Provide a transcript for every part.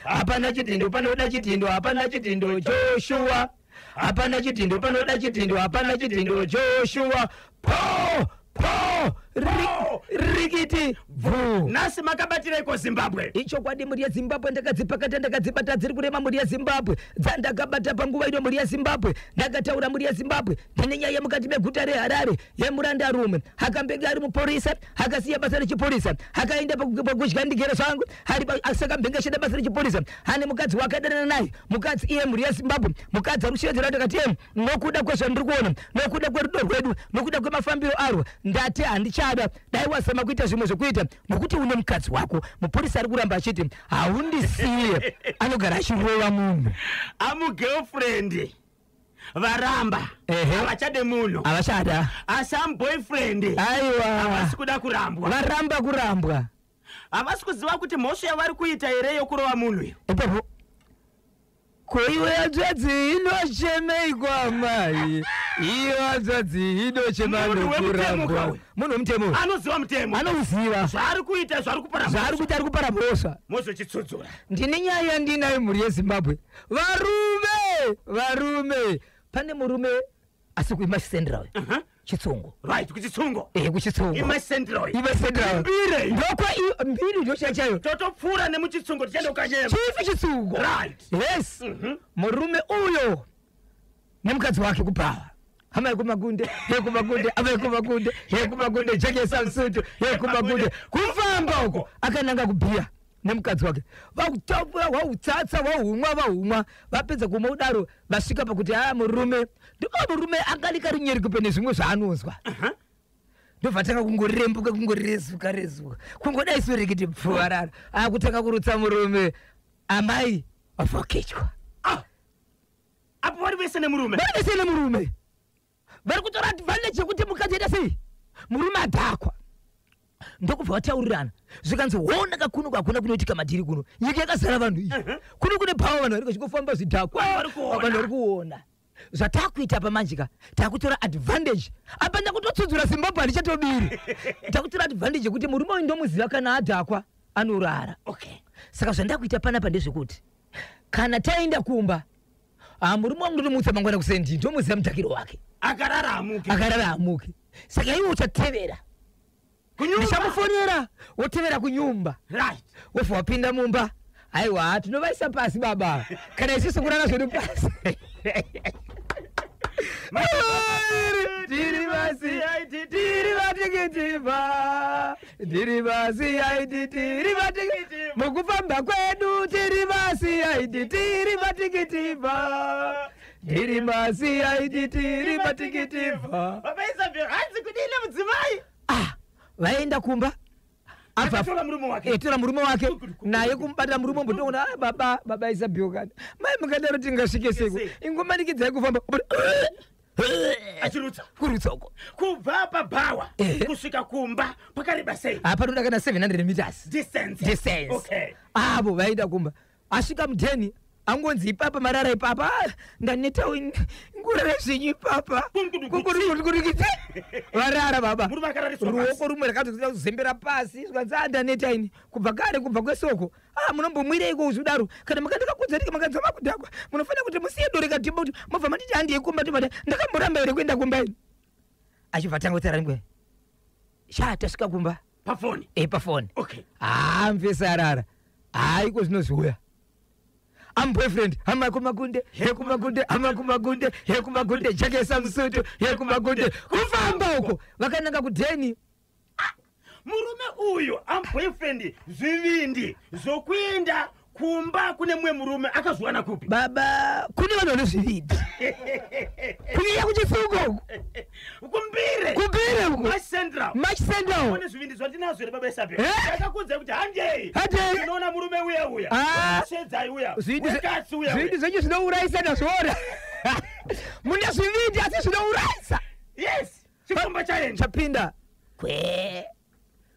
Hapana chidhindo panoda chidhindo, hapana chidhindo Joshua. Hapana chidhindo panoda chidhindo, hapana chidhindo Joshua. Po po rikiti bvu. Nhasi makabatiraiko Zimbabwe? Ichokwadi, mhuri yeZimbabwe, ndakadzipakata, ndakadzibata, dziri kurema, mhuri yeZimbabwe, dzandakabata panguva ino. Mhuri yeZimbabwe, ndakataura, mhuri yeZimbabwe, ndine nyaya yemukati meguta reHarare yemurandarume akambenge ari mupurisa, akasiya basa rechipurisa, akaenda pakudya ndigere zvangu ari saka mbenge achida basa rechipurisa. Ane mukadzi wake adanana naye. Mukadzi iye, mhuri yeZimbabwe, mukadzi ari kushevedzera kuti akati, "Nokuda kwezvandiri kuona, nokuda kwerudo rwedu, nokuda kwemafambiro arwo, ndati handichada. Dai wazama kuita zvimwe zvekuita nokuti une mukadzi wako." Mupurisa ari kuramba achiti haundisiye, anogara achirova munhu. Amugirlfriend varamba. Havachade munhu. Havachada. Asi amuboyfriend Aiwa. havasi kuda kurambwa. Varamba kurambwa. Havasi kuziva kuti mhosva yavari kuita here yokurova munhu iyo. Ipapo ko iwe hanzvadzi inochemei amai? Iyo hanzvadzi inochema Munhu wemutemo nokurambwa. kauyu. Munhu wemutemo. Anoziva mutemo. Anouziva. Zvaari kuita, zvaari kupara. Zvaari kuita, ari kupara mhosva. Mozochisudzudzura. Ndine nyaya yandinayo, mhuri yeZimbabwe. Varume, varume, pane murume asi kuiMash Central, Chitsungo. Right, kuChitsungo. Ehe, kuChitsungo. IMash Central. IMash Central. Mbire. Ndokwa mbiri ndochachayo. Totopfuura nemuChitsungo tichienda kuKanyemba. Chifi Chitsungo. Yes. Murume uyo nemukadzi wake kubhawa. Hama yekumagunde, yekumagunde, hama yekumagunde, yekumagunde, jekesa musutu yekumagunde. Kufamba uko akananga kubhiya nemukadzi wake, vautapura, vautsatsa, vahumwa, vahumwa. Vapedza kumwa kudaro, vasvika pakuti aya murume ndo murume angalika runyerekupe nezvimwe zvaanonzwa, ndobva tanga kungorembuka, kungorezuka rezuka, kungodai sorekete pfuvarara, akutanga kurutsa murume. Amai vafokechwa. Ah! Apo vari vese nemurume. Vari vese nemurume, vari kutora advantage yekuti mukadzi aita sei, murume adhakwa. Ndokubva vataurirana, zvikanzi, "Hona kakuno, hakuna kunoitika madhiri kuno, nyika yakazara vanhu iyi. Kuno kune bhawa, vanhu vari vachingofamba, zvidhakwa." Vanhu vari kuona. Vanhu vari kuona zvatakuita apa. Manje ka takutora advantage apa, ndakutotsudzura Zimbabwe, handichatobiri. Takutora advantage yekuti murume uyu ndomuziva, kana adhakwa anorara. Saka zvandakuita panapa ndezvekuti kana taenda kumba, ah, murume wangu ndotomutsa mangwana kusendi, ndomuziva mudhakiro wake. Akarara amuke. Akarara amuke. Saka iwe uchatevera. Kunyumba. Ndichamufonera, wotevera kunyumba. Wobva wapinda mumba. Aiwa, tinovaisa pasi baba, kana isusu kurara zvedu pasi. Tiri pasi, tiri vatikitiva, tiri pasi, aiti tiri vatikiti mukufamba kwedu, tiri pasi, aiti tiri vatikitiva, tiri pasi, aiti tiri vatikitiva. Baba Isabel, hanzi kudini mudzimai? Ah, vaenda kumba. Akatora murume wake. Eh, tora murume wake naye, kumubata murume mbotoona, "Ah, baba, baba Isabel, kana mai mukadaro tingasvike seko?" Sei? Ingomanikidzai kufamba. Achirutsa. Kurutsa uko. Kubva pabhawa kusvika kumba pakareba sei? Panoda kana 700 meters. Distance. Distance. Avo vaenda kumba, asvika mudheni, angonzi, "Ipapa marara ipapa." "Ah, ndaneta, ngurara zvenyu ipapa." Kukurikiti, varara baba. Murume akarariswa pasi. Ruoko rumwe rakatozoda kuzembera pasi, zvikanzi, "Ah, ndaneta ini kubva kare, kubva kwesoko. Ah, munombomwireiko kuzvidaro? Kana makandakakudza ndika makanza makudhakwa, munofanira kuti musiye dore katimba kuti mobva manditi handei kumba." Tobata ndakamboramba here kuenda kumba ini? Achibva tanga kutaura ngwe sha, tasvika kumba. Pafoni. E, pafoni. Okay. Haa, mvesarara haiko, zvinozouya amuboyfriend, hamakumakunde hekumakunde, hamakumakunde hekumakunde, jakesa musutu hekumakunde. Kufamba uko vakananga kudheni. Murume uyu amuboyfriend, zvivindi zvokuenda kumba kune mumwe murume akazviwana kupi? Baba, kune vanhu vane zvivindi, kunyanya kuChitsungo uko. Kumbire. Kumbire uko. Mash Central. Mash Central. Kune zvivindi zvandinazvo here, baba Isabel? Eh? Ndakakuudzai kuti handei. Handei. Unoona murume uya uya. Ah. Shedzai uya. Zvivindi Wekatsi uya. Zvivindi zvenyu zvinourayisa, ndazviona. Mune zvivindi, asi zvinourayisa. Yes, chikomba chaenda. Chapinda kwe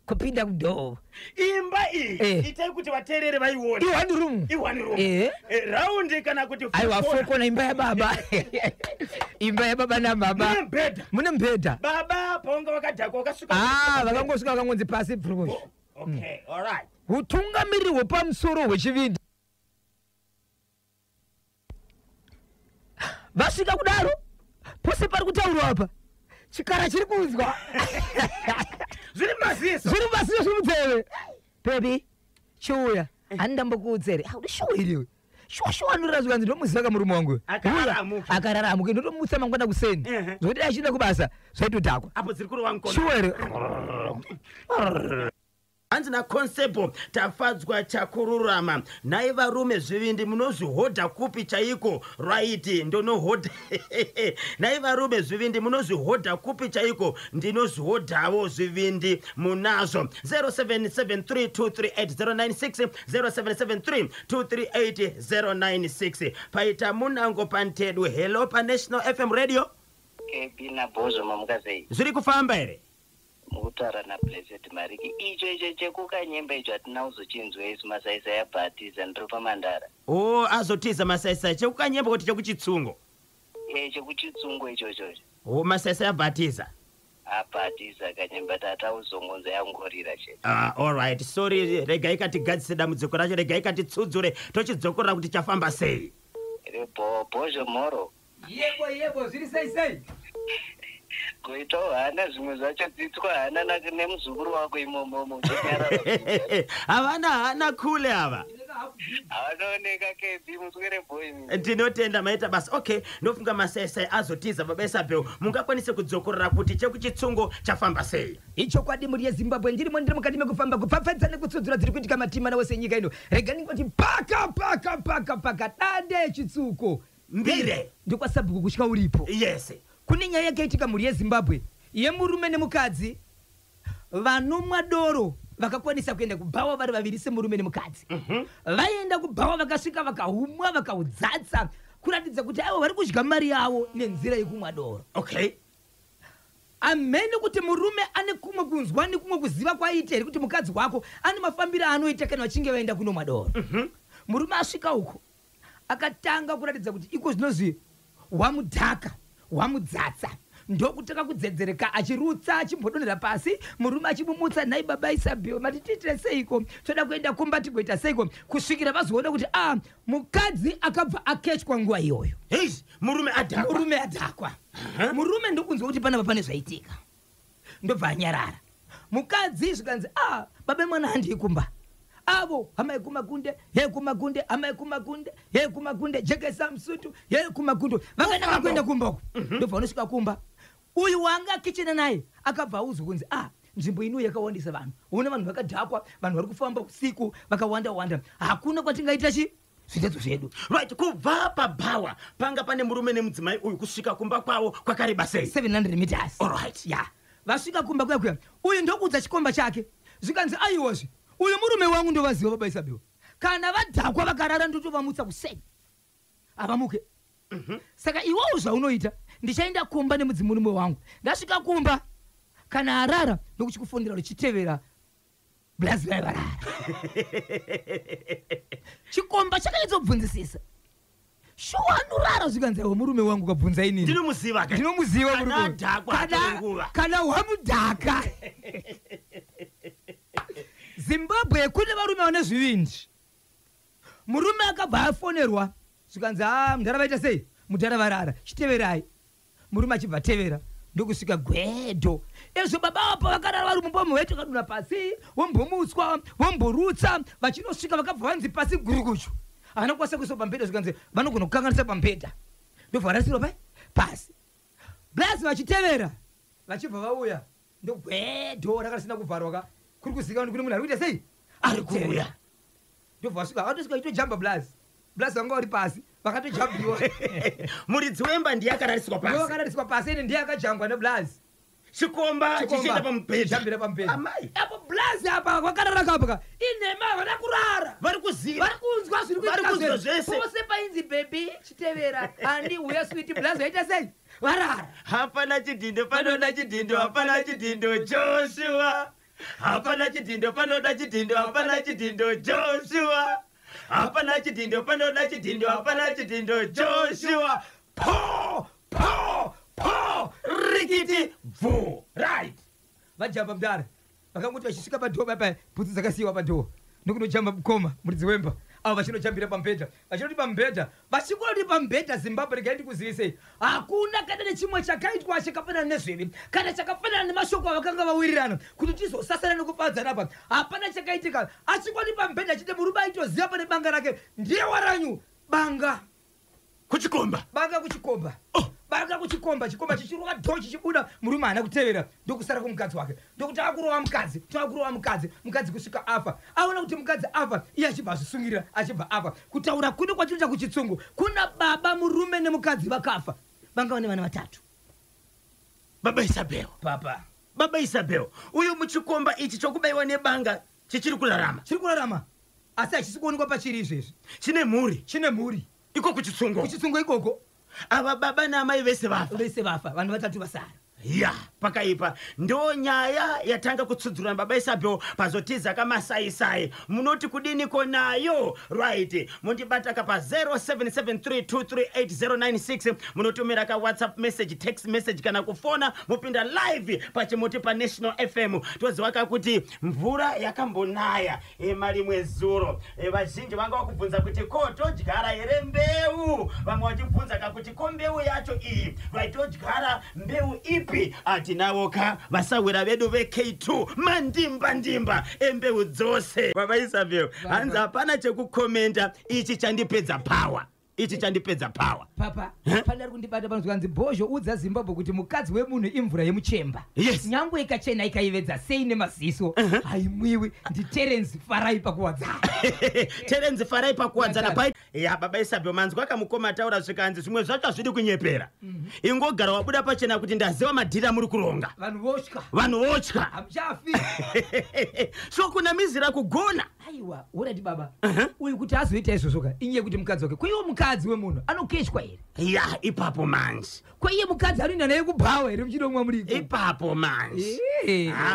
kupinda kudoor. Imba iyi, itai kuti vateerere vaione. I-one room. I-one room. Round kana kuti Aiwa. Four corner? Four corner, imba yababa, imba yababa namama. Mune mubhedha? Mune mubhedha. Baba paunga wakadhakwa wakasvika. Ah, vakangosvika, vakangonzi pasi bvrush. Okay, all right. Utungamiriri hwepamusoro hwechivindi. Vasvika kudaro, pose pari kutaurwa apa, chikara chiri kunzwa. Zviri mumaziso. Zviri mumaziso, zviri munzeve. Baby, chiuya, handindambokuudza here? Uri shuwa iriwe? Shuwa shuwa, anorara. Zvikanzi, ndomuziva kamurume wangu. Akarara Uya, amuke. Akarara amuke, ndotomutsa mangwana kuseni. Zvokuti achienda kubasa zvaitodhakwa. Apo dziri kurova mukono. Shuwa here? Hanzi naConstable Tafadzwa Chakururama, nhai varume, zvivindi munozvihodha kupi chaiko? Right, ndonohodha. Nhai varume, zvivindi munozvihodha kupi chaiko? Ndinozvihodhawo zvivindi munazvo. 0773238096, 0773238096. Paita munango pantedwe. Hello, paNational FM Radio. KB naBhozvo, mamuka sei? Zviri kufamba here? Mukutaura naBlessed Mariki. Icho chekukanyemba icho hatina kuzochinzwa isu. Masaisai abhatiza, ndiri pamandara. O, azotiza masaisai chekukanyemba kuti chekuchitsungo? E, chekuchitsungo ichocho. O, masaisai abhatiza. Abhatiza kanyemba, tatauzongonza yangorira chete. Ah, alright, sorry, regai katigadzise dambudziko racho, regai katitsudzure, tochidzokorora kuti chafamba sei. Rebo Bhozho, mhoro. Yebo yebo, zviri sei sei? Kuitawo hana, zvimwe zvacho dzidzwa hana nemuzukuru wako imomomo uchinyarara. Havana hana kule ava. Havanooneka. KB, muswere boy. Ndinotenda, maita basa. Okay, ndofunga masaisai azotiza. Baba Isabel, mungakwanise kudzokorora kuti chekuchitsungo chafamba sei? Ichokwadi, mhuri yeZimbabwe, ndirimo, ndiri mukati mekufamba kupfapfadza nekutsudzura dziri kuitika matima wose enyika ino. Rega ndingoti paka paka paka paka dande chitsuko. Mbire. Ndikwasabhuku kutya uripo. Kune nyaya yakaitika, mhuri yeZimbabwe, yemurume nemukadzi vanomwa doro. Vakakwanisa kuenda kubhawa vari vaviri semurume nemukadzi. Vaenda kubhawa, vakasvika, vakahumwa, vakaudzatsa, kuratidza kuti aiwa, vari kudya mari yavo nenzira yekumwa doro. Amene kuti murume ane kumwe kunzwa nekumwe kuziva kwaita here kuti mukadzi wako ane mafambiro aanoita kana vachinge vaenda kunomwa doro. Murume asvika uko, akatanga kuratidza kuti iko zvinozvi wamudhaka, wamudzatsa, ndokutanga kudzedzereka, achirutsa, achimbodonhera pasi, murume achimumutsa. "Nhai baba Isabel, matitiitire seiko? Toda kuenda kumba, tigoita seiko?" Kusvikira vazoona kuti a mukadzi akabva akechwa nguva iyoyo. Hei, murume adhakwa. Murume adhakwa. Murume ndokunzwa kuti panapa pane zvaitika, ndobva anyarara. Mukadzi zvikanzi, "A baba mwana, handii kumba." Avo, hama yekumakunde, yekumakunde, hama yekumakunde, yekumakunde, jekesa musutu yekumakunde. Vakaenda kuenda kumba uku, ndobva vanosvika kumba. Uyu wanga akichena naye akabva audzwa kunzi, "A nzvimbo ino yakawandisa vanhu, una vanhu vakadhakwa, vanhu vari kufamba usiku vakawanda wanda, hakuna kwatingaita chi zvitedzo zvedu." Right, kubva pabhawa panga pane murume nemudzimai uyu kusvika kumba kwavo kwakareba sei? 700 meters. Alright. Ya, vasvika kumba kuya kuya, uyu ndokuudza chikomba chake. Zvikanzi, "Aiwazve, uyu murume wangu, ndovaziva baba Isabel, kana vadhakwa vakarara, ndotovamutsa kuseni, havamuke. Saka iwowo zvaunoita, ndichaenda kumba nemudzimurume wangu. Ndasvika kumba, kana arara, ndokuchikufonera richitevera bulazi vai varara." Chikomba chakanyatsobvunzisisa, "Shuwa anorara?" Zvikanzi, "Aiwa, murume wangu, kabvunza inini." Ndinomuziva ke. Ndinomuziva Kana murume uyu. adhakwa, hatore nguva. Kana wamudhaka. Zimbabwe kune varume vane zvivindi. Murume akabva afonerwa, zvikanzi, "A mudhara vaita sei? Mudhara varara, chiteverai." Murume achibva tevera, ndokusvika gwedho ezvo baba vapo vakarara vari mumba vaiti vakadonha pasi, vombomutswa, vomborutsa. Vachinosvika, vakabva vanzi pasi gurukuchu, havana kukwanisa kuiswa pamubhedha. Zvikanzi vanogona kukanganisa pamubhedha, ndobva varasirwa pai pasi. Blazi vachitevera, vachibva vauya, ndogwedho ranga risina kuvharwa ka, kuri kuzikanwa kune munhu ari kuita sei, ari kuuya. Ndobva vasvika, vakatosvika vachitojamba blazi. Blazi vanga vari pasi, vakatojambiwa. Muridzi wemba ndiye akarariswa Ndo pasi. vakarariswa pasi, ene ndiye akajambwa neblazi. Chikomba chichienda pamubhedha. Jambira pamubhedha. Amai. Apo blazi apa vakarara kapaka, inhema, havana kurara. Vari kuziva. Vari kunzwa zviri Vari kuitika. kunzwa zvese. Pose painzi, "Baby, chitevera, handi uya sweetie," blazi vaita sei? Varara. Hapana chidhindo panoda chidhindo, hapana chidhindo Joshua, hapana chidhindo panoda chidhindo, hapana chidhindo Joshua, hapana chidhindo panoda chidhindo, hapana chidhindo Joshua. Po po po, rikiti bvu. Right. Vajamba mudare, vakangoti vachisvika padhoo papa, bhutsu dzakasiyiwa padhoo, nokunojamba mukoma muridzi wemba. Avo vachinojambira pamubhedha, vachinoti pamubhedha, vachingoti pamubhedha. Zimbabwe, regai ndikuzivisei, hakuna kana nechimwe chakaitwa chakafanana nezvivi kana chakafanana nemashoko avakanga vawirirana kuti tizosasana nekufadzana pa. Hapana chakaitika. Achingoti pamubhedha chete, murume aitoziva pane banga rake, ndiye waranyu banga. Kuchikomba. Banga kuchikomba. Oh. Banga kuchikomba, chikomba chichirova dho, chichibuda. Murume haana kutevera, ndokusara kumukadzi wake, ndokuti akurova mukadzi, toakurova mukadzi, mukadzi kusvika afa. Aona kuti mukadzi afa, iye achibva azvisungirira, achibva afa. Kutaura kuno kwatinoita kuchitsungu, kuna baba, murume nemukadzi vakafa, vanga vane vana vatatu. Baba Isabel. Papa. Baba Isabel, uyu muchikomba ichi chokubayiwa nebanga chichiri kurarama? Chiri kurarama, asi hachisi kuonekwa pachiri izvezvi. Chine mhuri? Chine mhuri. Iko kuchitsungo? Kuchitsungo ikoko. Ava baba naamai vese vafa? Vese vafa, vanhu vatatu vasara. Ya, pakaipa. Ndo nyaya yatanga kutsudzurana, baba Isabel, pazotiza kamasaisai. Munoti kudiniko nayo? Right, mundibata ka pa 0773238096. Munotumira ka WhatsApp message, text message kana kufona, mupinda live pachimuti paNational FM. Toziva ka kuti mvura yakambonaya marimwe zuro. Vazhinji vanga vakubvunza kuti ko todyara here mbeu, vamwe vachibvunza kakuti ko mbeu yacho iyi vaitodyara mbeu ipi. Atinavo ka vasawira vedu veK2, mandimba ndimba embeu dzose. Baba Isabel, hanzi hapana chekukomenda, ichi chandipedza power, ichi chandipedza power. Papa, pane ari kundibata panozwanzi, "Bhozho, udza Zimbabwe kuti mukadzi wemunhu imvura yemuchemba. Nyangwe ikachena, ikaivedza sei nemaziso, haimwiwi." NdiTerence Farai paKuwadzana. Terence Farai paKuwadzana pai ya. Baba Isabel, manzwa kamukoma ataura, zvikanzi zvimwe zvacho hazvidi kunyepera, ingogara wabuda pachena kuti ndaziva madhiri amuri kuronga. Vanhu votya. Vanhu votya. Hamuchafi. So kunamizira kugona. Aiwa, urati baba uyu kuti azoita izvozvo ka, inyaya yekuti mukadzi wake, kweiwo mukadzi wemunhu anokeshwa here? Ya, ipapo manje. Kweiye mukadzi anoenda naye kubhawa here muchidomwa muriko? Ipapo manje.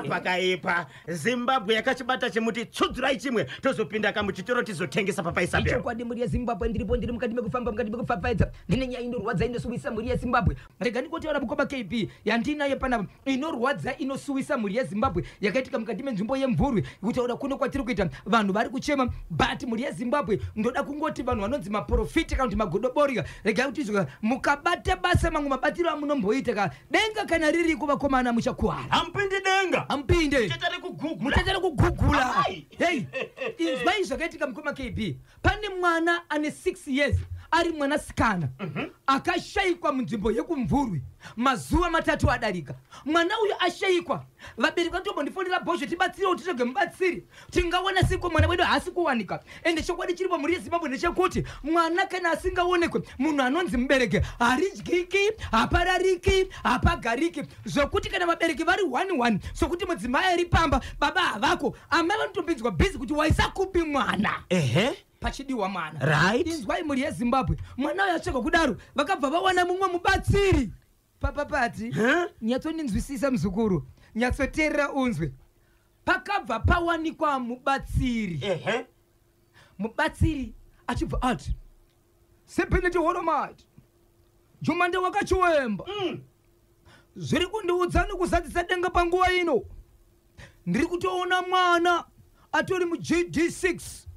Pakaipa. Zimbabwe yakachibata chimuti, tsudzurai chimwe, tozopinda kamuchitoro tizotengesa, papa Isabel. Ichokwadi, mhuri yeZimbabwe, ndiripo, ndiri mukati mekufamba, mukati mekupfapfaidza. Ndine nyaya inorwadza, inosuwisa mhuri yeZimbabwe. Rega ndikotaura, mukoma KB, yandinayo panapa inorwadza, inosuwisa mhuri yeZimbabwe, yakaitika mukati menzvimbo yeMvurwi. Kutaura kuno kwatiri kuita, vanhu vari kuchema. But mhuri yeZimbabwe, ndoda kungoti vanhu vanonzi maprofiti kana kuti magodoboria, regai kuti izvo mukabata basa, mamwe mabatiro amunomboita ka, denga kana ririko, vakomana, muchakuwara. Hamupindi denga. Hamupinde. Muchatari kugugula. Muchatari kugugula. Amai. Hei, inzwai zvakaitika, mukoma KB. Pane mwana ane 6 years, ari mwanasikana, akashayikwa munzvimbo yekuMvurwi mazuva 3 adarika. Mwana uyu ashayikwa, vabereki vatombondifonera, "Bhozho, tibatsirewo, titsvage mubatsiri, tingawana siko? Mwana wedu haasi kuwanika." Ende chokwadi chiripo, mhuri yeZimbabwe, ndechekuti mwana kana asingaonekwe, munhu anonzi mubereki haridyiki, haparariki, hapagariki, zvokuti kana vabereki vari 11, sokuti mudzimai ari pamba, baba havako, amai vanotopinzwa busy kuti waisa kupi mwana, pachidiwa mwana. Inzwai, mhuri yeZimbabwe, mwana uyu atsvagwa kudaro, vakabva vawana mumwe mubatsiri. Papapati. Huh? Nyatsondinzwisisa, muzukuru, nyatsoteerera unzwe. Pakabva pawanikwa mubatsiri. Mubatsiri achibva ati, "Sepeneti horomati jumande wakachiwemba, zviri kundiudza nekuzadzisa denga panguva ino, ndiri kutoona mwana atori muGD6,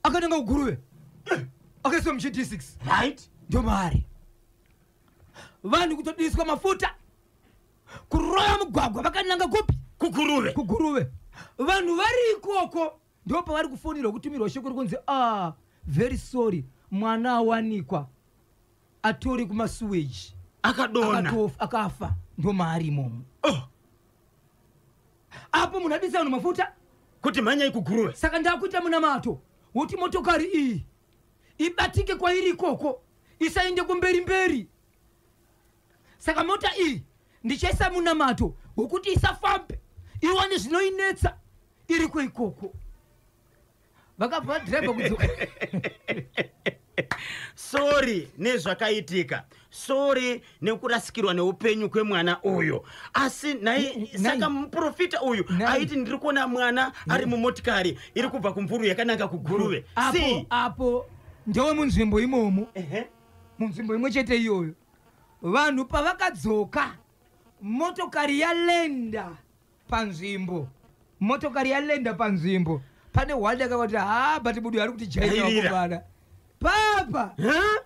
akatenga kuGuruve, akaiswa muGD6." Ndomari vanhu kutodiswa mafuta, kuroya mugwagwa vakananga kupi? KuGuruve. KuGuruve. Vanhu vari ikoko ndo pavari kufonirwa, kutumirwa shoko rikunzi, "Ah, very sorry, mwana awanikwa atori kumasuweji." Akadonha. Akafa, ndo maari imomo. Oh. Apo munhu adisa vanhu mafuta kuti mhanyai kuGuruve. Saka ndakuita munamato woti motokari iyi ibatike kwairi ikoko, isaende kumberi mberi. Saka mota iyi ndichaisa munamato wekuti isafambe, iwane zvinoinetsa iriko ikoko. Vakabva vadhiraivha kudzoka. Sorry nezvakaitika, sorry nekurasikirwa neupenyu kwemwana uyu, asi nhai, saka muprofita uyu aiti ndiri kuona mwana ari mumotikari iri kubva kuMvurwi yakananga kuGuruve. Apo Sei? apo ndewe munzvimbo imomo, munzvimbo imwe chete iyoyo. Vanhu pavakadzoka, motokari yalenda panzvimbo, motokari yalenda panzvimbo. Pane one yakavati, ha, but budu ari kuti Jairira. jairakomana papa. Huh?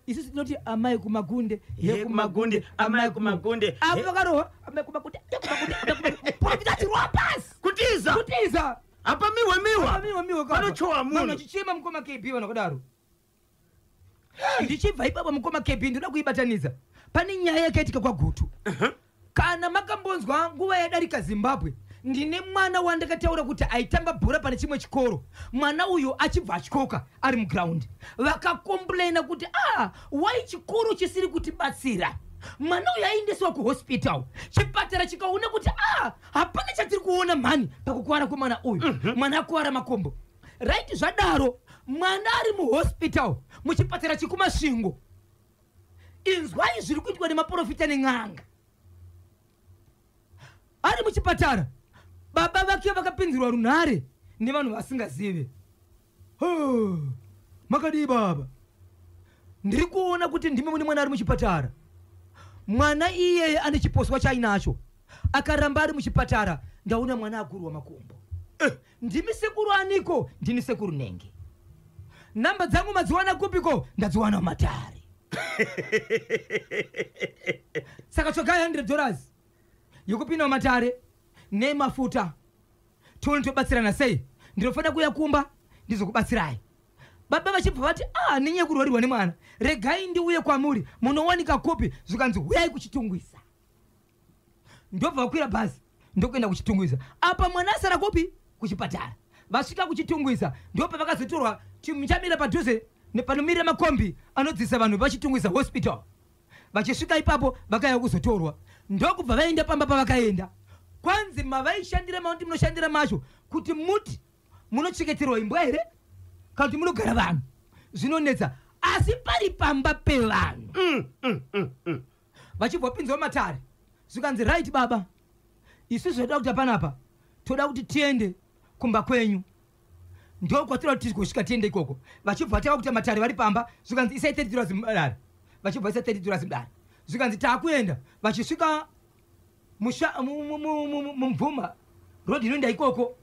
Isusu tinoti amai kumagunde. Ye kumagunde, amai kumagunde. Apo Ye- vakarohwa amai kumagunde, ye kumagunde, amai kumagunde. Profita achirwa pasi. Kutiza. Kutiza. Apa miwe miwa. Miwa, miwa. Panochowa munhu. Achichema mukoma KB, vanhu vakadaro. Ndichibva ipapo, mukoma KB, ndoda kuibatanidza. Pane nyaya yakaitika kwaGutu. Kana makambonzwa nguva yadarika Zimbabwe, ndine mwana wandakataura kuti aitamba bhora pane chimwe chikoro. Mwana uyu achibva atyoka ari mugiraundi, vakakomplaina kuti a wai chikoro chisiri kutibatsira. Mwana uyu aendeswa kuhospital, chipatara chikaona kuti a hapana chatiri kuona mhani pakukwara kwemwana uyu. Mwana akuwara makombo, right? Zvadaro mwana ari muhospital, muchipatara chekuMasvingo. Inzwai zviri kuitwa nemaprofita nen'anga. Ari muchipatara, baba vake vakapinzirwa runhare nevanhu vasingazive. "Oh, makadii baba? Ndiri kuona kuti ndimi mune mwana ari muchipatara. Mwana iyeye ane chiposwa chainacho. Akaramba ari muchipatara, ndaona mwana agurwa makumbo. Ndimi sekuru aniko? Ndini sekuru Nenge. Namba dzangu madziwana kupiko? Ndadziwana mumatare. Saka tsvagai $100 yekupinda mumatare nemafuta, tione tobatsirana sei. Ndinofanira kuuya kumba ndizokubatsirai." Baba vachibva vati, a nenyaya yekurwarirwa nemwana, regai ndiuye kwamuri. Munowanika kupi? Zvikanzi, huyai kuChitungwiza. Ndobva vakwira bhazi ndokuenda kuChitungwiza. Apa mwana asara kupi? Kuchipatara. Vasvika kuChitungwiza, ndobva vakazotorwa chamira padhuze panomirira makombi anodzisa vanhu vaChitungwiza Hospital. Vachisvika ipapo, vakauya kuzotorwa, ndokubva vaenda pamba. Pavakaenda, kwanzi mavaishandira mauti munoshandira macho kuti muti munochengeterwa imbwa here kana kuti munogara vanhu? Zvinonetsa, asi pari pamba pevanhu. Vachibva vapinzwa matare, zvikanzi, right baba, isusu zvoda kuti panapa toda kuti tiende kumba kwenyu, ndokwatoda kuti tigosvika tiende ikoko. Vachibva vatanga kuita matare vari pamba. Zvikanzi, isai $30 mudare. Vachibva vaisa $30 mudare. Zvikanzi, taakuenda. Vachisvika muMvuma road inoenda ikoko,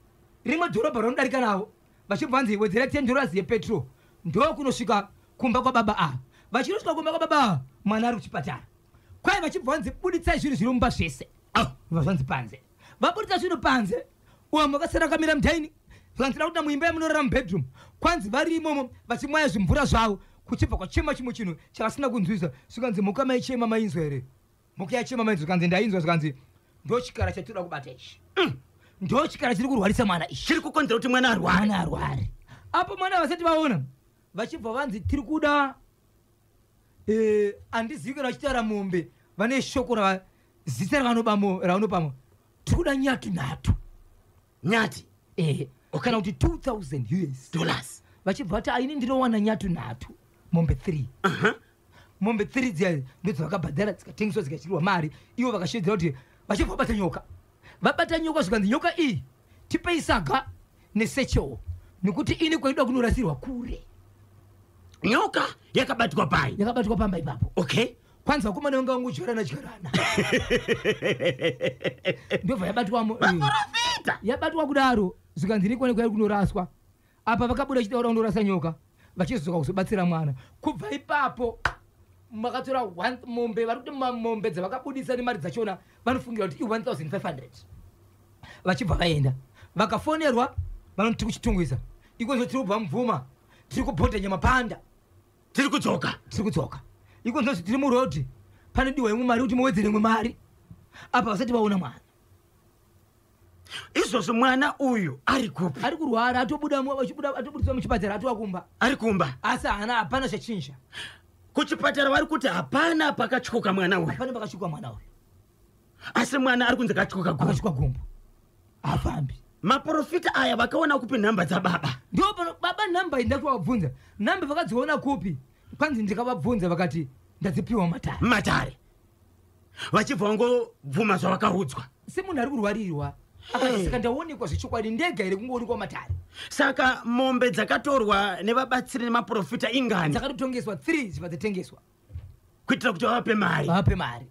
rimwe dhorobha raunodarika navo, vachibva vanzi, wedzera $10 yepetrol. Ndokunosvika kumba kwababa ava. Vachinosvika kumba kwababa ava, mwana ari kuchipatara. Kwai vachibva vanzi, buditsai zvinhu zviri mumba zvese. Bva zvanzi panze. Vabuditsa zvinhu panze, uyo vakasara kamira mudining. Zvanzi, da kuti muimba yamunorara, mubedroom. Kwanzi vari imomo vachimwaya zvimvura zvavo, kuchibva kwachema chimwe chinhu chavasina kunzwisa. Zvikanzi, mhuka maichema mainzwa here? Mhuka yachema mainzwa? Zvikanzi, ndainzwa. Zvikanzi, ndo chikara chatinoda kubata ichi, ndo chikara chiri kurwarisa mwana ichi. Chiri kukonzera kuti mwana arware. Mwana arware. Apo mwana vasati vaona, vachibva vanzi, tiri kuda handizivi kana vachitaura mombe, vane shoko rava zita ravanobamo ravanopamo, tiri kuda nyati nhatu. Nyati. Kana kuti 2000 US dollars. Vachibva vati, aini ndinowana nyati nhatu, mombe 3. Mombe 3 dziya ndodzavakabhadhara, dzikatengeswa, dzikachirirwa mari. Ivo vakashedzera kuti vachibva vabata nyoka. Vabata nyoka, zvikanzi, nyoka iyi tipei saga nesechewo, nekuti ini kwaida kunorasirwa kure. Nyoka yakabatwa pai? Yakabatwa pamba ipapo. Kwanzi vakomana vanga vangodyarana dyarana, ndobva yabatwamo. Vaprofita. Yabatwa kudaro, zvikanzi nikwane kwairi kunoraswa. Apa vakabuda chitaura kunorasa nyoka, vachizodzoka kuzobatsira mwana. Kubva ipapo makatora mombe, vari kuti mombe dzavakabudisa nemari dzachona vanofungira kuti i1500. Vachibva vaenda, vakafonerwa, vanoti, tiri kuChitungwiza ikonzo, tiri kubva Mubvuma, tiri kubhodha Nyamapanda. Tiri kudzoka. Tiri kudzoka ikonzo, tiri murodhi, panodiwa imwe mari kuti muwedzere imwe mari. Apa vasati vaona mwana. Izvozvo mwana uyu ari kupi? Ari kurwara, atobuda atobudiswa muchipatara, atova kumba. Ari kumba. Asi haana, hapana zvachinja. Kuchipatara vari kuti hapana pakatyoka mwana uyu. Hapana pakatyoka mwana uyu. Asi mwana ari kunzi akatyoka gumbo. Akatyoka gumbo, hafambi. Maprofita aya vakaona kupi nhamba dzababa? Ndo pano baba, nhamba iyi ndakuvabvunza, nhamba vakadziona kupi? Kwanzi ndikavabvunza, vakati ndadzipiwa matare. Matare, vachibva vangobvuma zvavakaudzwa. Semunhu ari kurwarirwa, akati, saka ndaonekwa zvechokwadi ndega here kungoonekwa matare? Saka mombe dzakatorwa nevabatsiri nemaprofita ingani? Dzakatotongeswa 3, dzibva dzatengeswa. Kuitira kuti vavape mari. Vape mari.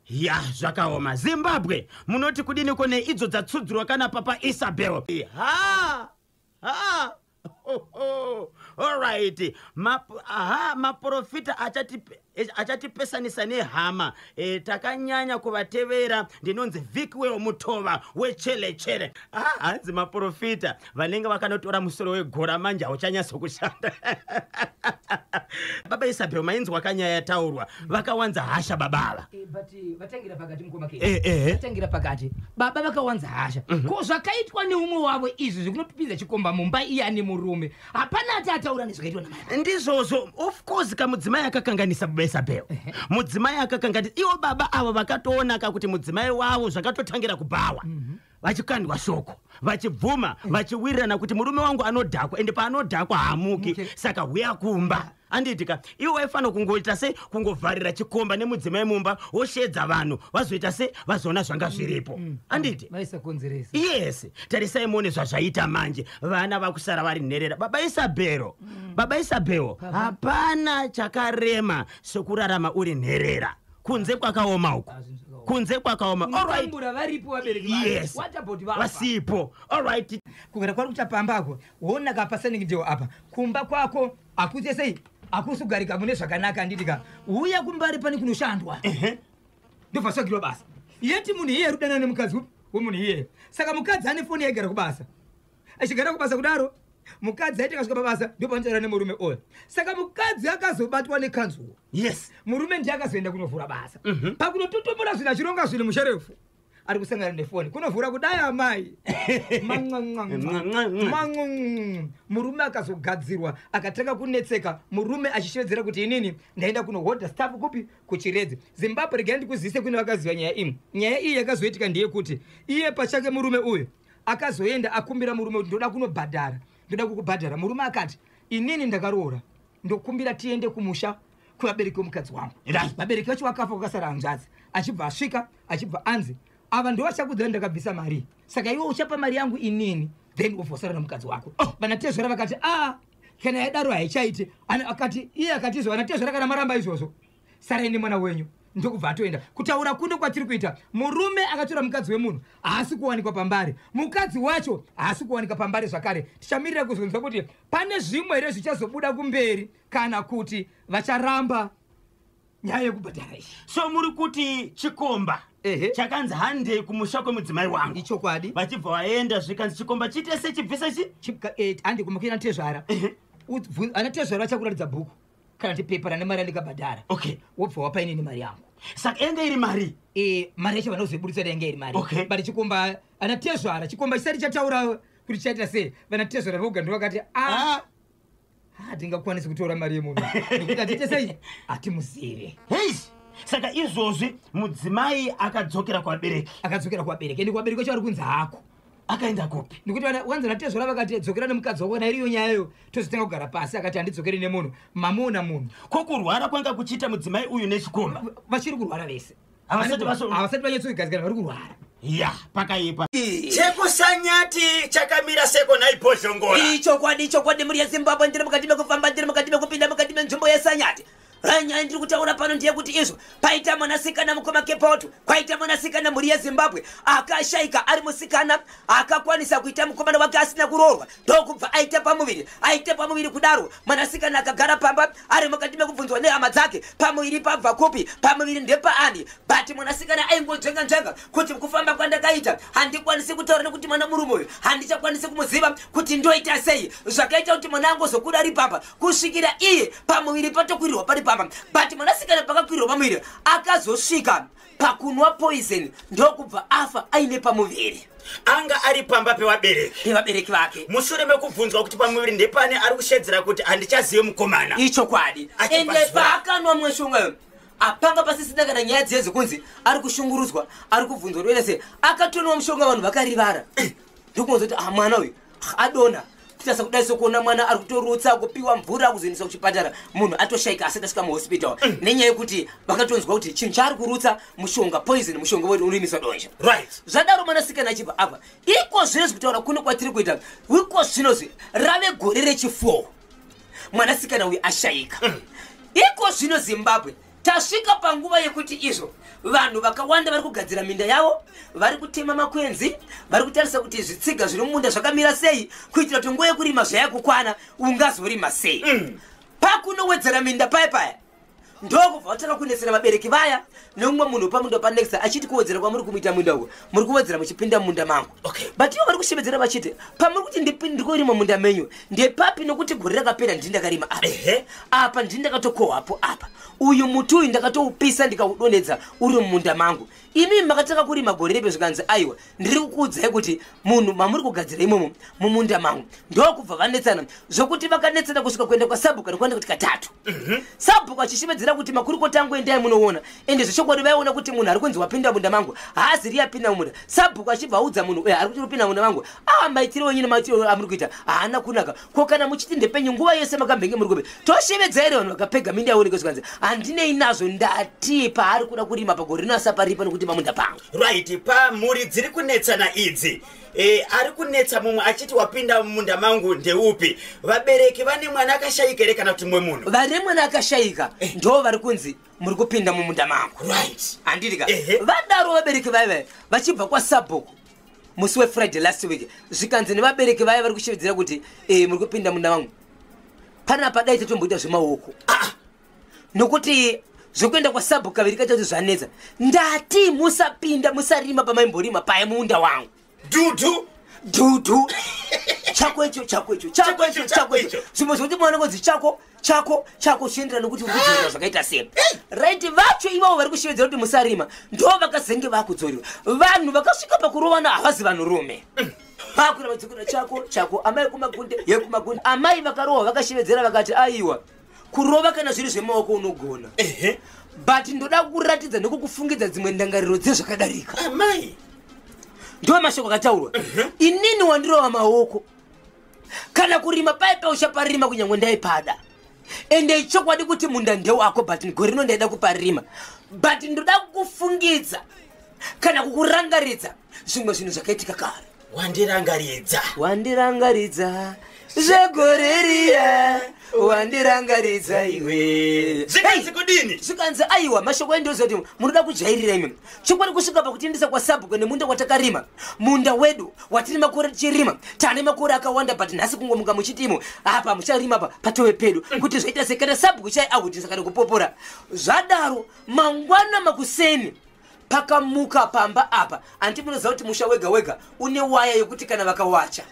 Ya, zvakaoma. Zimbabwe, munoti kudiniko neidzo dzatsudzurwa kana papa Isabel? Ha. Ha. Alright. Aha, maprofita achatipesanisa nehama. Takanyanya kuvatevera. Ndinonzi Vickwell Mutova wechelechele. Ah, hanzi maprofita vanenge vakanotora musoro wegora, manje hauchanyatsokushanda. Baba Isabel, mainzwa kanyaya yataurwa, vakawanza hasha baba ava. But vatangira pakati, mukoma. Eh. Vatangira pakati, baba vakawanza hasha. Ko zvakaitwa neumwe wavo izvi zvekunotipinza chikomba mumba, iye ane murume, hapana ati ataura nezvakaitwa namai. Ndizvozvo, of course kamudzimai akakanganisa, baba Isabel. Mudzimai akakanganisa. Ivo baba avo vakatoonaka kuti mudzimai wavo zvakatotangira kubhawa, vachikandwa shoko, vachibvuma, vachiwirirana kuti murume wangu anodhakwa, ende paanodhakwa haamuki. Saka huya kumba, anditika ivo vaifanira kungoita se kungovharira chikomba nemudzimai mumba, woshedza vanhu, vazoita se vazoona zvanga zviripo, anditi? Vaisakonzeresa. Yes, tarisai muone zvazvaita manje, vana vakusara vari nherera. Baba Isabhero, baba Isabhero, hapana chakarema sekurarama uri nherera. Kunze kwakaoma uku. Ah, zvinhu zvakaoma. Kunze kwakaoma, alright. Unotambura varipo vabereki vacho. What about vafa? Vasipo, alright. Kugara kwari kuita pamba ako, wona kapasaniki ndio apa kumba kwako akuite sei, akusi kugarika mune zvakanaka, handitika? Uya kumbari pane kunoshandwa, ndobva tsvagirwa basa. Yeti munhu iye ari nemukadzi upi wemunhu iyeye. Saka mukadzi ane foni, yaigara kubasa. Achigara kubasa kudaro, mukadzi aiti akasvika pabasa ndopanotaura nemurume oyo. Saka mukadzi akazobatwa nekanzuwo. Murume ndiye akazoenda kunovhura basa. Pakunototomora zvinhu, achironga zvinhu, musherefu ari kusangana nefoni, kunovhura kudai, amai. Mamwa. Murume akazogadzirwa, akatanga kunetseka murume achishevedzera kuti inini ndaenda kunohodha staff kupi? Kuchiredzi. Zimbabwe, regai ndikuzivise kune vakaziva nyaya iyi. Nyaya iyi yakazoitika ndeyekuti iye pachake murume uyu akazoenda akumbira murume kuti ndoda kunobhadhara, ndoda kukubhadhara. Murume akati, inini ndakaroora, ndokumbira tiende kumusha kuvabereki vomukadzi wangu. Vabereki vacho vakafa, kwakasara hanzvadzi. Achibva asvika, achibva anzi, ava ndovachakudzira, ndakabvisa mari, saka iwe uchapa mari yangu inini, then wobva wasara nomukadzi wako. Vanatezvara vakati, a kana yadaro haichaiti. Akati iye, akati izvo, vanatezvara, kana maramba izvozvo, sarai nemwana wenyu. Ndokubva atoenda. Kutaura kuno kwatiri kuita, murume akatora mukadzi wemunhu haasi kuwanikwa pambare, mukadzi wacho haasi kuwanika pambare zvakare. Tichamirira kuzonzwa kuti pane zvimwe here zvichazobuda kumberi, kana kuti vacharamba nyaya yekubhadhara iyi. So muri kuti chikomba chakanzi handei kumusha kwemudzimai wangu. Ichokwadi. Vachibva vaenda, zvikanzi chikomba chiite sechibvisa chi Handi kumukira tezvara. Ana tezvara vachakuratidza bhuku kana kuti pepa rane mari yandikabhadhara. Wobva wapa inini mari yangu. Saka enge iri mari? Mari yacho vanozoibudisa yange iri mari. But chikomba, ana tezvara, chikomba chisati chataura kuti chaita sei, vana tezvara voga ndo vakati, a hatingakwanisi kutora mari yemunhu nekuti hatiite sei, hatimuzive. Hei, saka izvozvi mudzimai akadzokera kuvabereki? Akadzokera kuvabereki, ende kuvabereki vacho vari kunzi hako. Akaenda kupi? Nekuti wanzi natezvara vakati, dzokera nemukadzi wako, kana iriyo nyayayo tozotanga kugara pasi. Akati, handidzokeri nemunhu, mamuona munhu. Ko kurwara kwanga kuchiita mudzimai uyu nechikomba? Vachiri kurwara vese. Havasati Havasati vanyatsogadzikana, vari kurwara. Ya, pakaipa. Chekusanyati chakamira seko naibhozhongora. Ichokwadi, ichokwadi, mhuri yeZimbabwe. Ndiri mukati mekufamba, ndiri mukati mekupinda mukati menzvimbo yesanyati. Nyaya ndiri kutaura pano ndeyekuti izvo paita mwanasikana, mukoma Kepoto, kwaita mwanasikana, mhuri yeZimbabwe, akashayika ari musikana akakwanisa kuita mukomana wake asina kuroorwa, ndokubva aita pamuviri. Aita pamuviri kudaro, mwanasikana akagara pamba ari mukati mekubvunzwa nehama dzake, pamuviri pabva kupi, pamuviri ndepaani? But mwanasikana aingonzvenga-nzvenga kuti kufamba kwandakaita handikwanisi kutaura nekuti mwana murume uyu handichakwanisi kumuziva, kuti ndoita sei. Zvakaita kuti mwana angozokuda ari pamba kusvikira iye pamuviri patokwirirwa pari pamba. But mwanasikana pakakwirirwa pamuviri akazosvika pakunwa poison, ndokubva afa aine pamuviri. Anga ari pamba pevabereki? Pevabereki vake. Mushure mekubvunzwa kuti pamuviri ndepane, ari kushedzera kuti handichazive mukomana. Ichokwadi. Achibva Ende zuva. paakanwa mweshongayo, apanga pasisina kana nyaya dziye dzekunzi ari kushungurudzwa, ari kubvunzwa kuti sei. Akatonwa mushonga, vanhu vakarivara, ndokunzwa kuti, ah, mwana uyu adonha. Kutarisa kudai sokuona mwana ari kutorutsa, kupiwa mvura, kuzoendeswa kuchipatara, munhu atoshayika asati asvika muhospital, nenyaya yekuti vakatonzwa kuti chinhu chaari kurutsa mushonga, poison, mushonga unoimisa donje. Zvadaro, mwanasikana achibva apa. Iko zvinozvi, kutaura kuno kwatiri kuita iko zvinozvi, rave gore rechi4 mwanasikana uyu ashayika. Iko zvino Zimbabwe Tasvika panguva yekuti izvo vanhu vakawanda vari kugadzira minda yavo, vari kutema makwenzi, vari kutarisa kuti zvitsiga zviri mumunda zvakamira sei, kuitira kuti nguva yekurima zvayakukwana ungazorima sei. Pakunowedzera minda paya paya, ndokubva vatanga kunetsera vabereki vaya nemumwe munhu pamunda panext, achiti kuwedzera kwamuri kumuita munda uko, muri kuwedzera muchipinda mumunda mangu. But ivo vari kushevedzera vachiti, pamuri kuti ndiri kurima munda menyu ndepapi? Nokuti gore rakapera ndini ndakarima apa. Apa ndini ndakatokohwapo apa. Uyu muti uyu ndakatoupisa, ndikaudonhedza uri mumunda mangu. Imi makatanga kurima gore repe. Zvikanzi, aiwa, ndiri kukuudzai kuti munhu mamuri kugadzira imomo mumunda mangu. Ndokubva vanetsana, zvokuti vakanetsana kusvika kuenda kwasabhuku nekuenda kuti katatu. Sabhuku achishevedzera kuti, makurukota angu, endai munoona. Ende zvechokwadi vaiona kuti munhu ari kunzi wapinda munda mangu haasi riye apinda mumunda. Sabhuku achibva audza munhu uyu ari kuti kupinda munda mangu, a maitiro enyu nemaitiro amuri kuita haana kunaka. Ko kana muchiti ndepenyu, nguva yese makambenge muri kupi? Toshevedza here vanhu vakapega minda yaoneke? Zvikanzi, handinei nazvo, ndati paari kuda kurima pagore rino asaparipa nokuti pamunda pangu. Right, pamhuri dziri kunetsana idzi, ari kunetsa mumwe achiti wapinda mumunda mangu ndeupi? Vabereki vane mwana akashayika here kana kuti mumwe munhu? Vane mwana akashayika ndo vari kunzi muri kupinda mumunda mangu. Handiti? Ehe. Vadaro vabereki vaiva vachibva kwasabhuku musi weFriday last week, zvikanzi nevabereki vaya vari kushevedzera kuti muri kupinda munda mangu panapa, dai tatomboita zvemaoko, nokuti zvokuenda kwasabhuku kaviri katatu zvanetsa. Ndati musapinda, musarima pamaimborima paya munda wangu. Dhudhu. Dhudhu, chako icho, chako icho, chako icho, chako icho, zvimwe zvokuti mwana ngonzi chako, chako, chako, zvichienderana nokuti uri kudzorera zvakaita sei. Right, vacho ivavo vari kushevedzera kuti musarima ndo vakazenge vakudzoriwa. Vanhu vakasvika pakurovana havazi vanhurume, vakwira vadzokera chako, chako, amai kumagunde yekumagunde. Amai vakarohwa vakashevedzera vakati, aiwa, kurova kana zviri zvemaoko unogona, but ndoda kuratidza nekukufungidza dzimwe ndangariro dzezvakadarika. Amai. Ndo mashoko akataurwa. Inini wandirova maoko, kana kurima paipa uchaparima kunyange ndaipada. Ende ichokwadi kuti munda ndewako, but gore rino ndaida kuparima, but ndoda kukufungidza kana kukurangaridza zvimwe zvinhu zvakaitika kare. Wandirangaridza. Wandirangaridza zvegore riya, wandirangaridza iwe. Zvikanzi kudini? Zvikanzi, aiwa, mashoko endoziva kuti munoda kujairira imi. Chokwadi kusvika pakutiendesa kwasabhuku nemunda watakarima, munda wedu watiri makore tichirima, tane makore akawanda, but nhasi kungomuka muchitimo apa mucharima pa patove pedu, kuti zvaita sei? Kana sabhuku chai ahutisa kana kupopora. Zvadaro, mangwana makuseni pakamuka pamba apa, handi munoziva kuti musha wega wega une waya yekuti kana vakawacha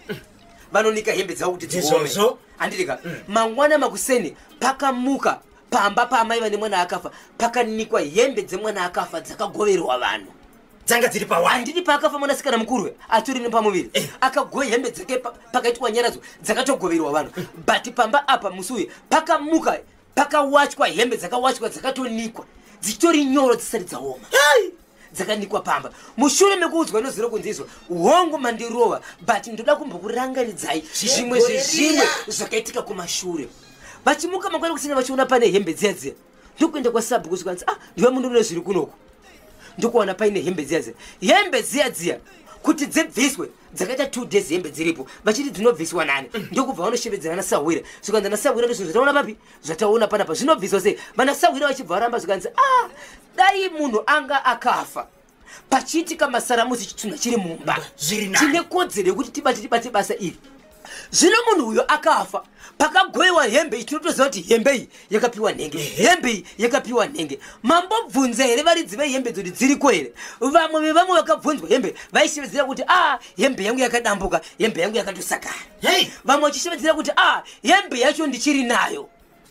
vanonika hembe dzavo kuti dziome? Ndizvozvo. Handitika? Mangwana makuseni pakamuka pamba paamai vane mwana akafa, pakanikwa hembe dzemwana akafa, dzakagoverwa vanhu. Dzanga dziri pawaya. Handiti paakafa mwanasikana mukuru atori nepamuviri, akagoya hembe dzake, pakaitwa nyaradzo, dzakatogoverwa vanhu. But pamba apa musi uyu pakamuka pakawachwa hembe dzakawachwa, dzakatonikwa dzichitori nyoro, dzisati dzaoma, dzakanikwa pamba. Mushure mekuudzwa noziro kunzi izvo, hongu mandirova, but ndoda kumbokurangaridzai zvimwe zvezvimwe zvakaitika kumashure. Vachimuka mangwana kusina, vachiona pane hembe dziya dziya, ndokuenda kwasabhuku. Zvikanzi, ah, ndiwe munhu une zviri kunoku. Ndokuwana paine hembe dziya dziya, hembe dziya dziya kuti dzibviswe dzakaita 2 days hembe dziripo, vachiti dzinobviswa nani? Ndokubva vanoshevedzera nasahwira. Zvikanzi nasahwira, ndozvinhu zvataona papi, zvataona panapa, zvinobviswa sei? Vanasahwira vachibva varamba. Zvikanzi, ah, dai munhu anga akafa pachiitika masaramusi, chitunha chiri mumba, Zviri nani. tine kodzero yekuti tibate, tibate basa iri. Zvino munhu uyo akafa pakagoyiwa hembe iyi, tinotoziva kuti hembe iyi yakapiwa nhenge, hembe iyi yakapiwa nhenge. Mambobvunza here varidzi vehembe dzoti dziriko here? Vamwe vevamwe vakabvunzwa hembe vaishevedzera kuti, a, hembe yangu yakadambuka, hembe yangu yakatosakara. Vamwe vachishevedzera kuti, a, hembe yacho ndichiri nayo.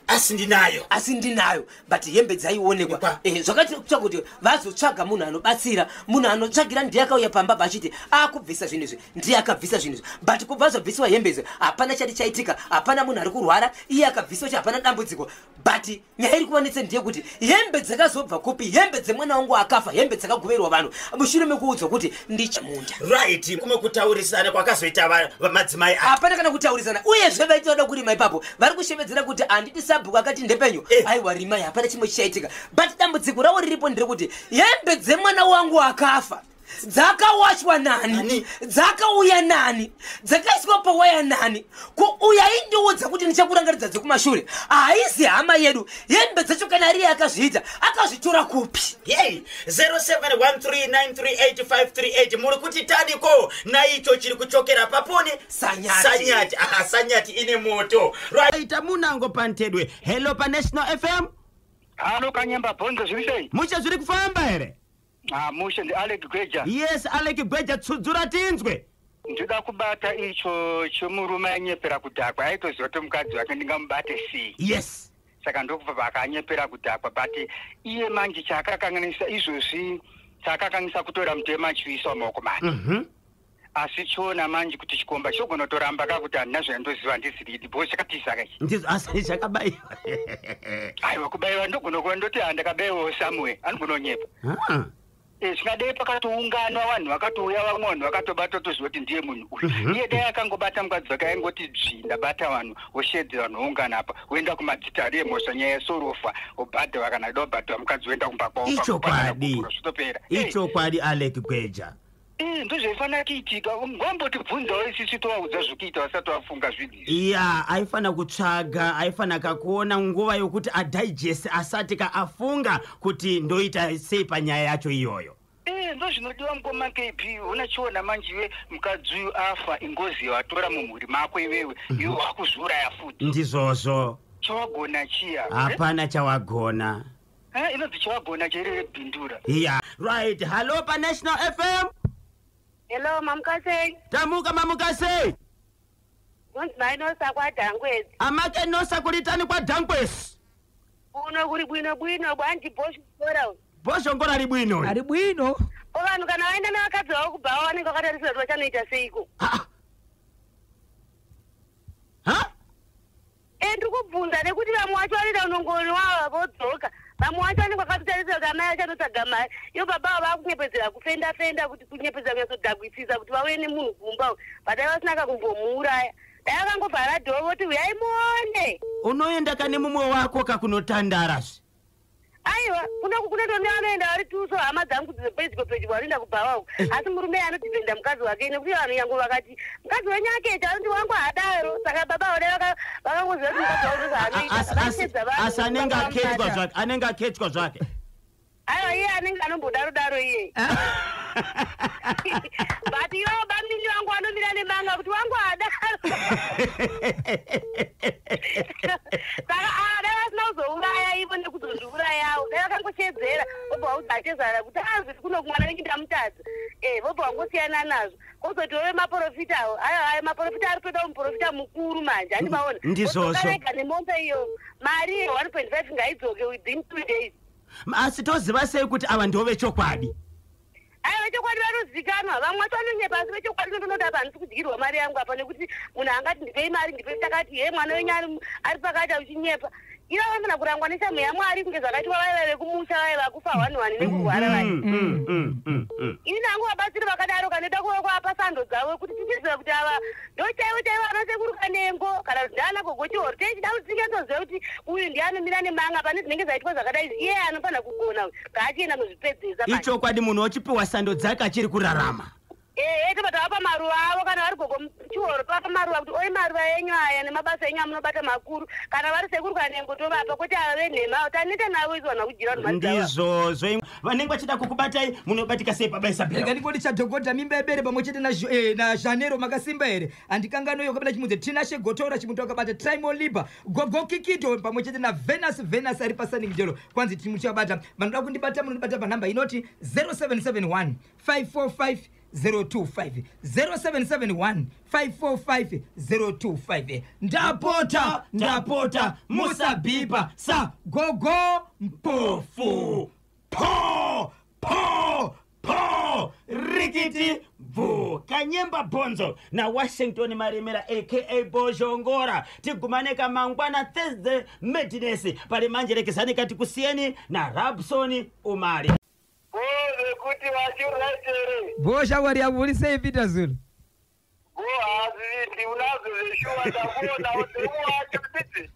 Asi ndinayo. Asi ndinayo, but hembe dzaionekwa. Kwa. Zvakati kuti vazotsvaga munhu anobatsira, munhu anotsvagira ndiye akauya pamba vachiti akubvisa zvinhu izvi, ndiye akabvisa zvinhu izvi. But kubva zvabvisiwa hembe izvi hapana chati chaitika, hapana munhu ari kurwara, iye akabvisiwa chi hapana dambudziko. But nyaya iri kuvanetsa ndeyekuti hembe dzakazobva kupi? Hembe dzemwana wangu akafa, hembe dzakagoverwa vanhu mushure mekuudzwa kuti ndichamunda. Right, kumwe kutaurisana kwakazoita madzimai aya? Hapana kana kutaurisana. Uyezve vaiti vada kurima ipapo vari kushevedzera kuti, handiti sabhuku akati ndepenyu? Aiwa, rimai, hapana chimwe chichaitika. But dambudziko ravo riripo nderekuti hembe dzemwana wangu akafa. Dzakawachwa nani? Nani? Dzakauya nani? Dzakaiswa pawaya nani? Ko uyu aindiudza kuti ndichakurangaridza dzekumashure haizi hama yedu. Hembe dzacho kana ariye akazviita, akazvitora kupi? Yei, 0713938538, muri kuti taniko naicho chiri kuchokera paponi? Sanyati. Sanyati. Aha, sanyati ine moto. Right, munango pantedwe. Hello paNational FM. Halo Kanyemba Bhonzo, zviri sei? Mushe, zviri kufamba here? Ah, mushe, ndiAlec Gweja. Yes, Alec Gweja, tsudzura tinzwe. Ndoda kubata icho chomurume ainyepera kudhakwa, aitoziva kuti mukadzi wake ndingamubate sei. Saka ndokubva vakanyepera kudhakwa, but iye manje chaakakanganisa izvozvi, chaakakanganisa kutora mutemo achiuisa mumaoko make. Asi chiona manje kuti chikomba chogona kutoramba kakuti handina zvandoziva, handiziridi because chakatiza kai. Ndizvo, asi chakabayiwa. Aiwa, kubayiwa ndogona kuva ndoti handakabayiwawo somewhere, anogona kunyepa. Ah. Zvingadai pakatounganwa vanhu, vakatouya vamwe vanhu vakatobata, toziva kuti ndiye munhu uyu. Iye dai akangobata mukadzi wake, aingoti dzvi, ndabata vanhu, woshedzera vanhu, woungana apa, woenda kumadzitari emhosva, nyaya yesorofa, wobhadhara kana ida kubhadhara, mukadzi woenda kumba kwavo. Ichokwadi. Zvitopera. Ichokwadi, Alec Gweja. Ndozvaifanira kuitika. Ngambotibvunzawo isisu, tovaudza zvokuita vasati vafunga zvinhu izvi. Iya, aifana kutsvaga, aifana kakuona nguva yokuti adigest asati kaafunga kuti ndoita sei panyaya yacho iyoyo. Ndozvinodiwa, mukoma KB. Unachiona manje iwe, mukadzi uyu afa, ingozi yawatora mumhuri mako iwewe, iwe wakuzviuraya futi. Ndizvozvo. Chawagona chiya? Hapana chawagona. Inonzi chawagona chairere bhindura. Iya, right. Hallo paNational FM. Hello, mamukasei? Tamuka, mamuka sei? Kunzi mainosa kwaDhangwezi. Amakenosa, kulitani kwaDhangwesi? Kuno kuri bwino bwino, bwanji Bhoshora? Bhoshongora ri bwino. Ari bwino. Ko vanhu kana vaenda nevakadzi vavo kubhawa, vanenge vakatarisira kuti vachanoita seiko? Ha? Ha? Ndiri kubvunza nekuti vamwe vacho vanoita unongoni wavo vodzoka, vamwe vacho vanenge vakatotarisira kuti amai vachanotsvaga mari, ivo baba avo vakunyepedzera kufenda fenda, kuti kunyepedzera kunyatsodhakwisisa kuti vauye nemunhu kumba uyu, but dai vasina kakumbomuuraya, dai vakangobvara dhoo voti uyai muone. Unoenda kane mumwe wako kakunotandara zve? Aiwa, kunoku kunotoni vanoenda vari tuso, hama dzangu dzepedyo pedyo vanoenda kubhawa uku, asi murume anodhipenda mukadzi wake, nekuti vanhu nyange vakati mukadzi wenyu aketa, anoti wangu hadaro. Saka baba vode vakangoziva kuti mukadzi wavo ndozvaanoita. Asi anenge aketwa zvake, anenge aketwa zvake. Aiwa, iye anenge anombodaro daro iye, but ivo bamini vangu vanomira nemanga kuti wangu hadaro. Saka dai vasina kuzouraya ivo nekuzozviurayawo, dai vakangochedzera, vobva vaudza achezara kuti azviri kuno kumwana wenyu ndamutadza, vobva vangosiyana nazvo. Kwozotiwo vemaprofita avo, aiwa, ayo maprofita ari kutoda muprofita mukuru manje, handimaona? Ndizvozvo. Rega nemombe iyo, mari iyo 1.5 ngaidzoke within 2 days. Asi toziva sei kuti ava ndovechokwadi? Aiwa, vechokwadi vanozikanwa. Vamwe vacho vanonyepa, asi vechokwadi ndotonoti apa handisi kudyirwa mari yangu apa, nekuti munhu angati ndipei mari, ndipei takati, he, mwana wenyu ari pakati, uchinyepa. Ivo vanofanira kurangwa neshamhu yaMwari, kunge zvakaitwa vaiva vekumusha, vaiva vakufa one one nekurwara vai. Ini nangu vabatsiri vakadaro kanoita kuva kuapa sando dzavo kuti tichiziva kuti ava ndo chaivo chaivo anasekuru Kanengo kana kuti ndiana Gogo Chihoro. Tichida kuti tinyatsoziva kuti uyu ndiye anomira nemanga pane zvinenge zvaitwa zvakadai, iye anofanira kugona uyu, ngaachienda nozvipedzesa manje. Ichokwadi, munhu ochipiwa sando dzake achiri kurarama. Ehe, tobva tavapa maruva avo. Kana vari Gogo Chihoro, tovapa maruva kuti oi maruva enyu aya nemabasa enyu amunobata makuru. Kana vari sekuru Kanengo, tovapa, kwete ava venhema avo. Taneta navo isu vanhu vakudyira vanhu mari dzavo. Ndizvozvo. Vanenge vachida kukubatai, munobatika sei baba Rega. Isabel? Ndingoti chadhogodha mimba yebere pamwe chete naJanero makasimba here? Handikanganoyo kabata chimudze Tinashe Gotora chimuti wakabata Trimoliba Gogo Kikito pamwe chete naVenus Venus ari pasaningdelo. Kwanzi timuchabata vanoda kundibata, munondibata panhamba inoti 0771 545 025, 0771 545 025. Ndapota, ndapota, musabhipa sa Gogo Mpofu, po po po, rikiti bvu. Kanyemba Bhonzo naWashington Maremera aka Bozhongora. Tigumane kamangwana, Thursday Madness. Pari manje rekezani kati kusiyeni naRabsoni Umari. Kozvekuti vachiraitere. Bosha wari yakuvuri sei, Peter Zulu? Go hazvivindi unazvo zveshuwa, ndakuonawo ndeuwacho titi.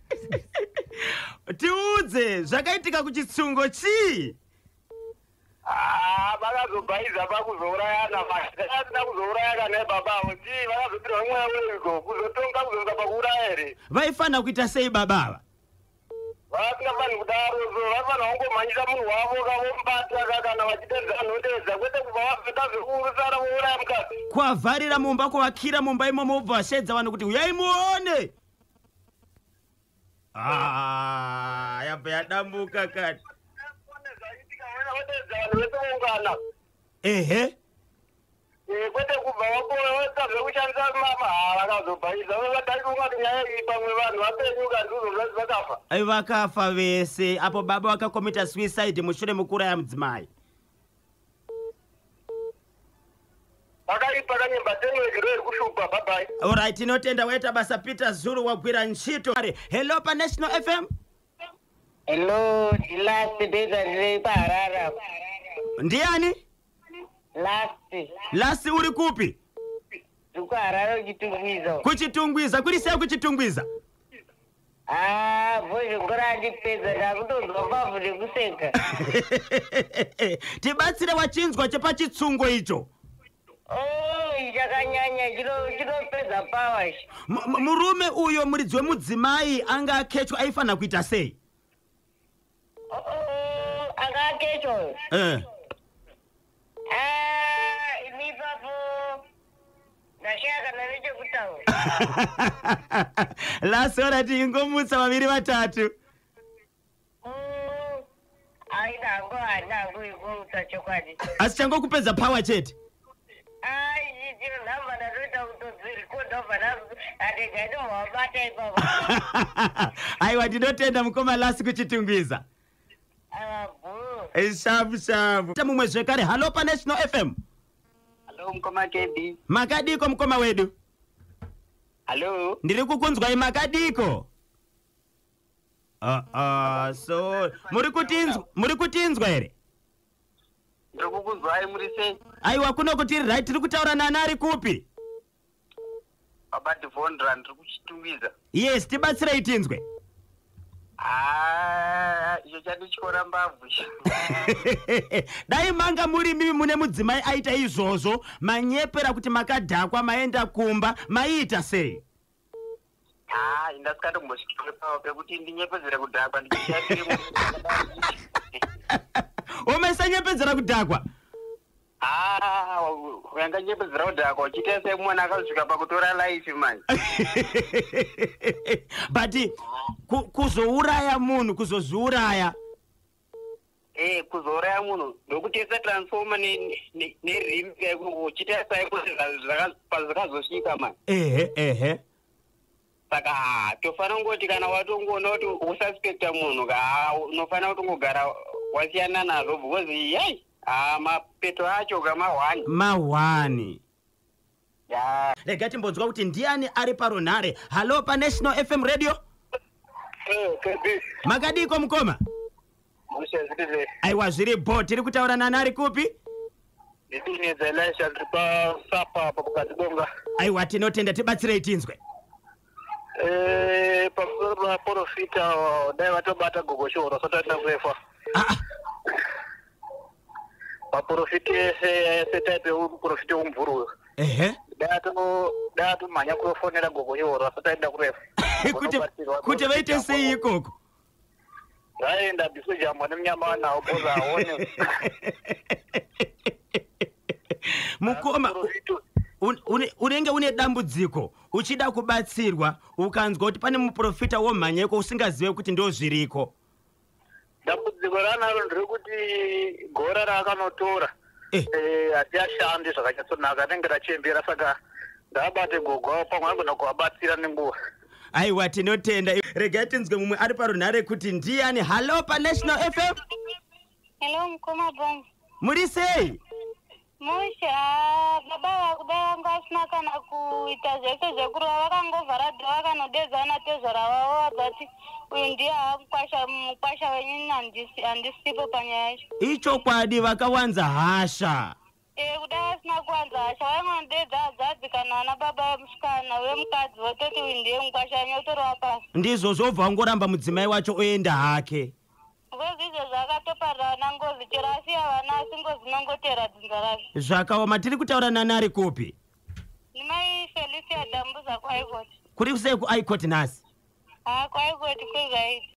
Tiudze zvakaitika kuchitsungo chii? Ah, vakazobhaiza pakuzourayana vasina kuzouraya kana baba avo chii vakazotirwa mweya weiko kuzotonga kuzoza pakuuraya here? Vaifanira kuita sei baba ava? Vasingafaniri kudaro, so vaifanira kungomhanyisa munhu wavo kavomubata ka kana vachitedza vanotedza, kwete kubva vapfeka zvekurusana vouraya mukadzi. Kuavharira mumba, kuvakira mumba imomo, vobva vashedza vanhu kuti uyai muone. Ah, yabva yadambuka kani. Vatedza vanhu vese voungana. Ehe. Kwete kubva vapoa zvekushandisa mama. Ha, vakazobhaisa vadai ungati nyaya iyi pamwe vanhu vapenyu kandiuzozvati vakafa. Ai, vakafa vese apo baba vakakomita suicide mushure mekuuraya mudzimai. Vakaipa kanyemba tenweki ndo iri kushupa. Bye bye. Alright, tinotenda, waita basa Peter Zulu, wagwira ntchito. Hello paNational FM. Hello, last days andiri paHarare. Ndiani? Last. Last, uri kupi? Ndiri kuHarare, kuChitungwiza. KuChitungwiza, kuri sei kuChitungwiza? Ah, bhozhongora andipedza, ndakutonzwa mbabvu nekuseka. Tibatsire, wachinzwa chepachitsungo icho? Oh, chakanyanya, chinopedza power ichi. Murume uyo, muridzi wemudzimai anga akechwa, aifanira kuita sei? Oh, anga akechwa? Eh. Ah, ini ipapo ndashaya kana nechekutaura. Last, orati ingomutsa vaviri vatatu. Aina hangu, handina hangu ikuutsa chokwadi. Asi changokupedza power chete. Ai, chiro nhamba ndatoita kutodzirekodha, bva handega ndimhawabata ipapo. Aiwa, ndinotenda mukoma Last kuChitungwiza. Avabhuu. Shapu shapu. Mumwe zvekare, hello paNational FM. Hello, mukoma KB. Makadiko mukoma wedu? Hello. Ndiri kukunzwai, makadiko? So muri kutinzwa here? Ndiri kukunzwai, muri sei? Aiwa, kuno kutiri right. Tiri kutaura nani, ari kupi? Baba Devondra, ndiri kuChitungwiza. Yes, tibatsirei tinzwe. Ah, icho chandityora mbabvu. Dai manga muri mimi mune mudzimai aita izvozvo, manyepera kuti makadhakwa, maenda kumba, maiita sei? Ah, indasikatombosvika pawo pekuti ndinyepedzere kudhakwa ndichishandire. Omaisanyepedzera kudhakwa? Ah, uyanganyepedzera kudhakwa uchiita semwana akasvika pakutora life manje. But kuzouraya munhu, kuzozviuraya. Kuzouraya munhu ndokutesa transformer nerimi uchiita saiko pazvikazosvika manje. Ehe ehe. Saka ah, tofanira kungoti kana watongoona kuti ususpecta munhu ka, unofanira kutongogara wasiyana nazvo because yei, ah, mapeto acho kamahwani. Mahwani. Ya. Rega timbonzwa kuti ndiani ari parunhare. Hello paNational FM Radio. KB. Makadiko mukoma? Aiwa, zviri bo. Tiri kutaura nani, ari kupi? Nditinedza Elisha, ndiri pasapa apo kukatibonga. Aiwa, tinotenda, tibatsirei tinzwe. Pamusoro pavaprofita, dai vatobata gogoshoro vasati kurefa. Ah, Vaprofiti ese ese, type yemuprofiti womumvuri uyo, ehe dai atomhanya kunofonera gogoshoro vasati aenda kurefa. Kuti vaite sei ikoko? Vaenda bisujambwa nemunyama wanawo bhoza aone. Mukoma, unenge une dambudziko uchida kubatsirwa, ukanzwa kuti pane muprofita, womhanyeko usingazive kuti ndo zviriko. Dambudziko raanaro nderekuti gora raakanotora hatiashandi zvakanyatsonaka, anenge rachembera, saka ngaabate gogo avo, pamwe anogona kuvabatsira nenguva. Aiwa, tinotenda. Regai tinzwe mumwe ari parunhare kuti ndiani. Hello paNational FM. Hello, mukoma Bongo. Muri sei? Mushe. Ah, baba vakuda vanga vasina kana kuita zvese zvekurova, vakangovhara door, vakanodedzana tezvara vavo, vadzati uyu ndiye mukwasha, mukwasha wenyu, handisipo panyaya yacho. Ichokwadi, vakawanza hasha. Kuda vasina kuwanza hasha, vaingonodedza hadzadzi kana vana baba vemusikana wemukadzi, vototi uyu ndiye mukwasha wenyu, otorova pasi. Ndizvo, zvobva wangoramba mudzimai wacho oenda hake. Ngozi izvo zvakatoparira vana ngozi, chero asiya vana asi Ingozi inongotera dzinza racho. Zvakaoma. Tiri kutaura nani, ari kupi? Ndimai Felicia Dambuza kwaikoti. Kuri kusei kuaikoti nhasi? Ha, kwaikoti kwezvaiti.